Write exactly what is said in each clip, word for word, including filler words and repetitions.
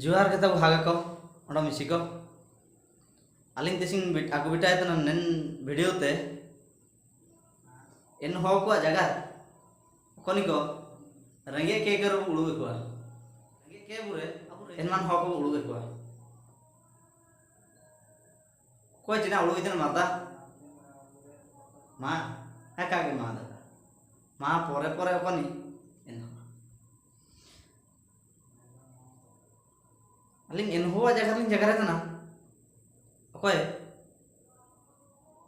ᱡᱚᱦᱟᱨ ᱜᱮ ᱛᱟᱵᱚ ᱦᱟᱜᱟ ᱠᱚ, ᱚᱸᱰᱮ ᱢᱤᱥᱤ ᱠᱚ᱾ ᱟᱹᱞᱤᱧ ᱛᱤᱥᱤᱧ ᱵᱤ-, ᱟᱹᱜᱩ ᱵᱤᱴᱟᱭ ᱛᱟᱦᱮᱱᱟ ᱱᱮᱱ video ᱛᱮ᱾ ᱮᱱ ᱦᱚᱲ ᱠᱚᱣᱟᱜ ᱡᱟᱭᱜᱟ ᱨᱮ ᱚᱠᱚᱭ ᱠᱚ ᱨᱮᱸᱜᱮᱡ ᱠᱮ ᱠᱚᱨᱮ ᱵᱚ ᱩᱲᱩᱜ ᱮᱫ ᱠᱚᱣᱟ᱾ ᱨᱮᱸᱜᱮᱡ ᱠᱮ ᱵᱚᱨᱮ ᱮᱱᱢᱟᱱ ᱦᱚᱲ ᱠᱚᱵᱚ ᱩᱲᱩᱜ ᱮᱫ ᱠᱚᱣᱟ᱾ ᱚᱠᱚᱭ ᱪᱮᱱᱟ ᱩᱲᱩᱜ ᱤᱫᱤᱱ ᱢᱟᱫᱟ? ᱢᱟ, ᱦᱮᱸ, ᱠᱟᱜᱮ ᱢᱟ ᱫᱟ᱾ ᱢᱟ ᱯᱚᱨᱮ ᱯᱚᱨᱮ ᱚᱠᱚᱭ ᱮᱱ ᱟᱹᱞᱤᱧ ᱮᱱᱦᱚᱸ ᱡᱟᱭᱜᱟ ᱨᱮᱞᱤᱧ ᱡᱟᱭᱜᱟ ᱨᱮ ᱛᱟᱦᱮᱱᱟ᱾ ᱚᱠᱚᱭ?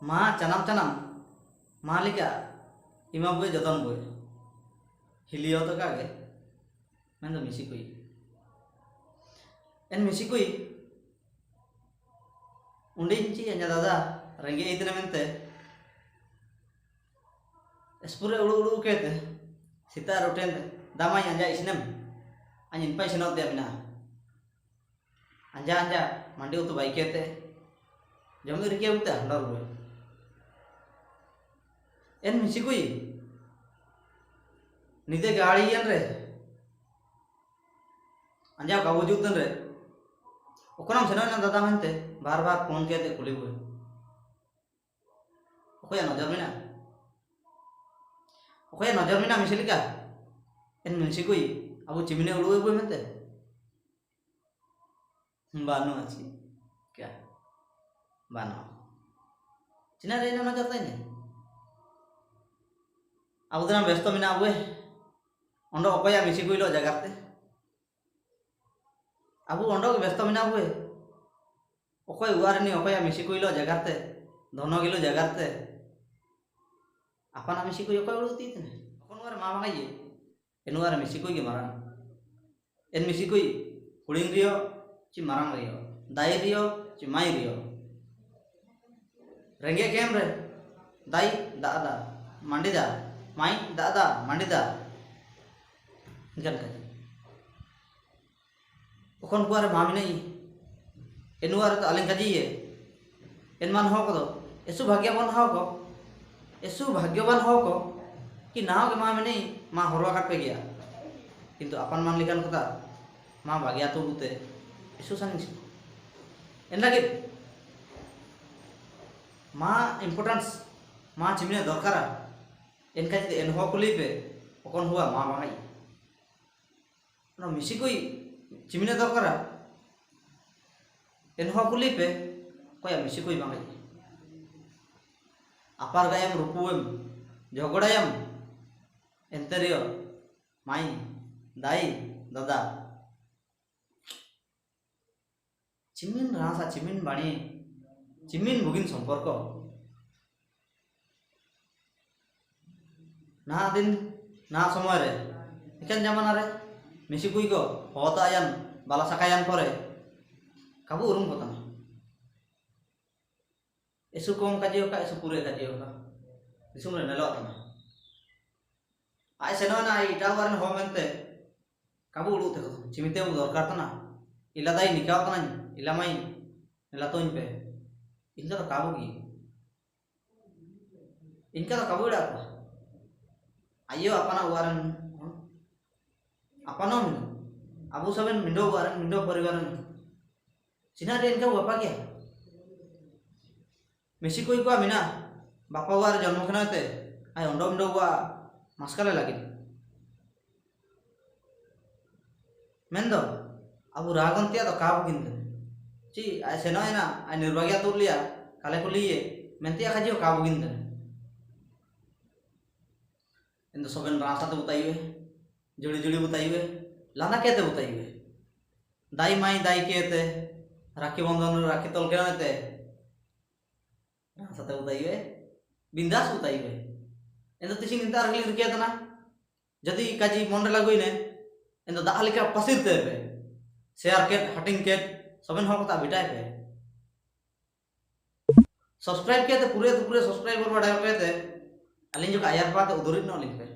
ᱢᱟ ᱪᱟᱱᱟᱢ ᱪᱟᱱᱟᱢ, ᱢᱟ ᱞᱮᱠᱟ, ᱤᱢᱟ ᱵᱚᱭ ᱡᱚᱛᱚᱱ ᱵᱚᱭ᱾ ᱦᱤᱞᱤᱭᱚ ᱛᱚ ᱠᱟᱜᱮ, ᱢᱮᱱᱫᱚ ᱢᱤᱥᱤ ᱠᱩᱭ᱾ ᱮᱱ ᱢᱤᱥᱤ ᱠᱩᱭ, ᱩᱱᱤᱧ ᱪᱮᱫ ᱟᱸᱡᱟ ᱫᱟᱫᱟ, ᱨᱮᱸᱜᱮᱡ ᱤᱫᱤᱱᱟ ᱢᱮᱱᱛᱮ, ᱤᱥᱠᱩᱞ ᱨᱮ ᱩᱲᱩ ᱩᱲᱩ ᱠᱮᱛᱮ, ᱥᱮᱛᱟᱜ ᱨᱮ ᱩᱴᱷᱮᱱ ᱛᱮ, ᱫᱟ ᱢᱟᱧ ᱟᱸᱡᱟ ᱤᱥᱤᱱᱮᱢ, ᱟᱧ ᱤᱱᱯᱟᱭ ᱥᱮᱱᱚᱜ ᱫᱮᱭᱟ ᱢᱮᱱᱟᱜᱼᱟ᱾ ᱟᱸᱡᱟ ᱟᱸᱡᱟ, ᱢᱟᱱᱰᱤ ᱩᱛᱩ ᱵᱟᱭ ᱠᱮᱛᱮ, ᱡᱚᱢ ᱤᱨ ᱠᱮ ᱩᱛᱩ ᱦᱟᱸᱰᱚ ᱨᱩᱣᱟᱹ᱾ ᱮᱱ ᱢᱤᱥᱤ ᱠᱩᱭ, ᱱᱤᱫᱟᱹ ᱜᱟᱲᱤ ᱭᱮᱱ ᱨᱮ, ᱟᱸᱡᱟ ᱠᱟᱵᱩ ᱡᱩᱛ ᱫᱤᱱ ᱨᱮ, ᱚᱠᱚᱱᱟᱢ ᱥᱮᱱᱚᱜ ᱮᱱᱟ ᱫᱟᱫᱟ ᱢᱮᱱᱛᱮ, ᱵᱟᱨ ᱵᱟᱨ ᱯᱷᱳᱱ ᱠᱮᱛᱮ ᱠᱩᱞᱤ ᱵᱚᱭ᱾ ᱚᱠᱚᱭᱟᱜ ᱱᱚᱡᱚᱨ ᱢᱮᱱᱟᱜᱼᱟ? ᱚᱠᱚᱭᱟᱜ ᱱᱚᱡᱚᱨ ᱢᱮᱱᱟᱜᱼᱟ ᱢᱤᱥᱤ ᱞᱮᱠᱟ? ᱮᱱ ᱢᱤᱥᱤ ᱠᱩᱭ, ᱟᱵᱚ ᱪᱤᱢᱱᱤ ᱩᱲᱩᱜ ᱟᱹᱜᱩᱭ ᱢᱮᱱᱛᱮ᱾ ᱵᱟᱹᱱᱩᱜᱼᱟ ᱪᱮᱫ ᱠᱟ᱾ ᱵᱟᱹᱱᱩᱜᱼᱟ᱾ ᱪᱤᱱᱟ ᱨᱮ ᱱᱚᱡᱚᱨ ᱛᱟᱭ ᱱᱮ? ᱟᱵᱚ ᱫᱚ ᱵᱮᱥᱛᱚ ᱢᱮᱱᱟᱜ ᱟᱵᱚ᱾ ᱚᱸᱰᱮ ᱚᱠᱚᱭᱟᱜ ᱢᱤᱥᱤ ᱠᱩᱭ ᱞᱚ ᱡᱟᱜᱟᱨ ᱛᱮ? ᱟᱵᱚ ᱚᱸᱰᱮ ᱜᱮ ᱵᱮᱥᱛᱚ ᱢᱮᱱᱟᱜ ᱟᱵᱚ᱾ ᱚᱠᱚᱭ ᱚᱲᱟᱜ ᱨᱤᱱᱤᱡ ᱚᱠᱚᱭᱟᱜ ᱢᱤᱥᱤ ᱠᱩᱭ ᱞᱚ ᱡᱟᱜᱟᱨ ᱛᱮ, ᱫᱷᱚᱱᱚ ᱜᱮᱞᱚ ᱡᱟᱜᱟᱨ ᱛᱮ, ᱟᱯᱟᱱᱟᱜ ᱢᱤᱥᱤ ᱠᱩᱭ ᱚᱠᱚᱭ ᱩᱲᱩᱜ ᱛᱤᱭ ᱛᱮ? ᱚᱠᱚᱭ ᱱᱚᱣᱟ ᱨᱮ ᱢᱟ ᱵᱟᱝᱟ ᱤᱭᱟᱹ, ᱮᱱ ᱱᱚᱣᱟ ᱨᱮ ᱢᱤᱥᱤ ᱠᱩᱭ ᱜᱮ ᱢᱟᱨᱟᱝ᱾ ᱮᱱ ᱢᱤᱥᱤ ᱠᱩᱭ, ᱦᱩᱰᱤᱧ ᱨᱮᱭᱚ ᱪᱮ ᱢᱟᱨᱟᱝ ᱨᱮᱭᱚ, ᱫᱟᱭ ᱨᱮᱭᱚ ᱪᱮ ᱢᱟᱭ ᱨᱮᱭᱚ, ᱨᱮᱸᱜᱮᱡ ᱜᱮᱢ ᱨᱮ, ᱫᱟᱭ ᱫᱟᱜ ᱫᱟ, ᱢᱟᱱᱰᱤ ᱫᱟ, ᱢᱟᱭ ᱫᱟᱜ ᱫᱟ, ᱢᱟᱱᱰᱤ ᱫᱟ᱾ ᱮᱱᱠᱷᱟᱱ ᱠᱟᱡᱮ ᱚᱠᱷᱚᱱ ᱠᱩᱣᱟᱜ ᱨᱮ ᱢᱟ ᱢᱮᱱᱟᱜ ᱤ᱾ ᱮᱱᱩᱣᱟᱜ ᱨᱮ ᱛᱚ ᱟᱞᱮᱝ ᱠᱟᱡᱤ ᱤᱭᱟᱹ᱾ ᱮᱱᱢᱟᱱ ᱦᱚᱲ ᱠᱚᱫᱚ, ᱮᱥᱩ ᱵᱷᱟᱜᱽᱭᱚᱵᱟᱱ ᱦᱚᱲ ᱠᱚ, ᱮᱥᱩ ᱵᱷᱟᱜᱽᱭᱚᱵᱟᱱ ᱦᱚᱲ ᱠᱚ, ᱠᱤ ᱱᱟᱣᱟ ᱜᱮ ᱢᱟ ᱢᱮᱱᱟᱜ ᱤ, ᱢᱟ ᱦᱚᱨᱚ ᱟᱠᱟᱫ ᱯᱮ ᱜᱮᱭᱟ᱾ ᱠᱤᱱᱛᱩ ᱟᱯᱟᱱ ᱢᱟᱱ ᱞᱮᱠᱟᱱ ᱠᱟᱛᱷᱟ, Ma bagia tu bute. Esu saning si. En lagi. Ma importance. Ma chimine dorkara. En kaji de en ho kulipe. Okon hua ma bangai. No misi kui chimine dorkara. En ho kulipe. Koya misi kui bangai. Apar gayam rupuem. Jogorayam. Enterio. Mai, dai, dada. Chimin rasa, chimin bani, chimin bugin somporko. Naha din, naha somoy re, ikan jamana re, misi kui ko, hota ayan, bala saka ayan pore, kabu urung kotana. Esu kom kaji oka, esu pure kaji oka. Disum re nelo tana. Ai seno na ai ita warin ho mente. Kabu ulu te ko. Chimite u dorkar tana. Ila dai nikau tana. Ila mai. Ila toin pe. Inka to kabu gi. Inka to kabu ida apa. Ayo apana warin. Apana mindo. Abu saben mindo warin, mindo pariwaran. Sina dia inka wapa kia. Misi kui kua mina, bapa war jonmo kena te, ai ondo mendo wa maskale lagi. Mendo, abu ragon tia to kabu kinde. Chi, ai seno ena, ai nirbagia tulia, kale kulie, mentia kaji kabu kinde. Endo soben rasa te butaiwe, juli juli butaiwe, lana ke te butaiwe. Dai mai dai ke te, raki bondon raki tol kena te. Rasa te butaiwe, bindas butaiwe. Endo tisin inta argil rikia tana. Jadi kaji monre lagu ine, endo da alika pasir te pe. Share ket, hating ket, soben hok ta bitai pe. Subscribe kia te pure tu pure subscriber bada kia te. Alin juga ayar pa te udurit no link pe.